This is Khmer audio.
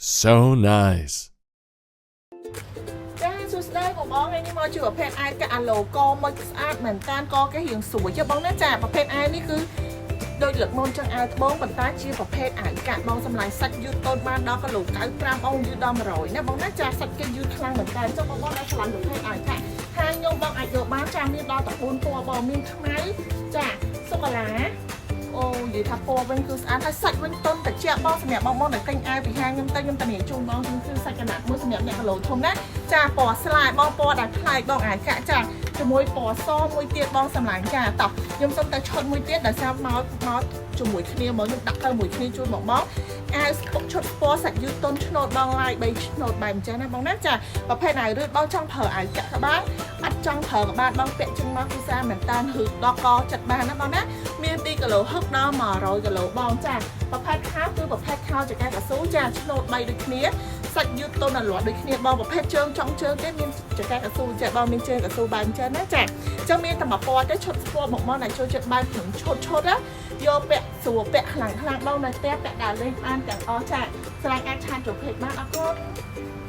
So nice. ចាសួស្តីបងបងថ្ងៃនេះមកជាប្រភេទអាវកាក់អាឡូកមួយស្អាតមែនតានកគេរៀងស្រួយចុះបងណាចាប្រភេទអាវនេះគឺដូចលើកមុនចឹងអាវត្បូងប៉ុន្តែជាប្រភេទអាវកាក់បងសម្លាញ់សាច់យឺតតូនបានដល់គីឡូ95បងយឺតដល់100ណាបងណាចាសាច់គេយឺតខ្លាំងមែនតើចុះបងបងដែលឆ្លាញ់ប្រភេទអាវកាក់ហាងខ្ញុំបងអាចយកបានចាមានដល់តែ4ពណ៌បងមានខ្មៅចាសូកូឡាអូនិយាយថាពណ៌វិញគឺស្អាតហើយសាច់វិញតុនតិចបងសម្រាប់បងបងដែលទិញអាវពីហាងខ្ញុំទៅខ្ញុំតានីជូនបងគឺសាច់កណាត់មួយសម្រាប់អ្នកគីឡូធំណាចាពណ៌ស្លាយបងពណ៌ដែលប្លែកបងអាវកាក់ចាជាមួយពណ៌សមួយទៀតបងសម្លាញ់ចាតោះខ្ញុំសុំតែឈុតមួយទៀតដោយសារមកមកជាមួយគ្នាមកខ្ញុំដាក់ទៅមួយគ្នាជូនបងបងអាវឈុតពណ៌សាច់យឺតតុនឆ្នោតបងឡាយ3ឆ្នោតបែបអញ្ចឹងណាបងណាចាប្រភេទអាវរឺតបងចង់ប្រើអាវកាក់ក៏បានអត់ចង់ប្រើក៏បានបងពាក់ជើងមកគឺស្អាតមែនតានហឺដល់កចិត្តបានណាបងណាមាន2គីឡូហឹកដល់100គីឡូបងចាប្រភេទខោគឺប្រភេទខោចកែកស៊ូចាឆ្នោត3ដូចគ្នាសាច់យឺតតុនអាលាត់ដូចគ្នាបងប្រភេទជើងចង់ជើងទេមានចកែកស៊ូចាបងមានជើងកស៊ូបែបអញ្ចឹងណាចាអញ្ចឹងមានតែមួយពណ៌ទេឈុតស្ពណ៌មកមកដែលចូលចិត្តបែបក្នុងឈុតឈុតណាយកពាក់ស្រួលពាក់ខ្លាំងខ្លាំងបងនៅផ្ទះពាក់ដើរលេងបានទាំងអស់ចាស្រឡាញ់អាច chat ចូល page បានអរគុណ។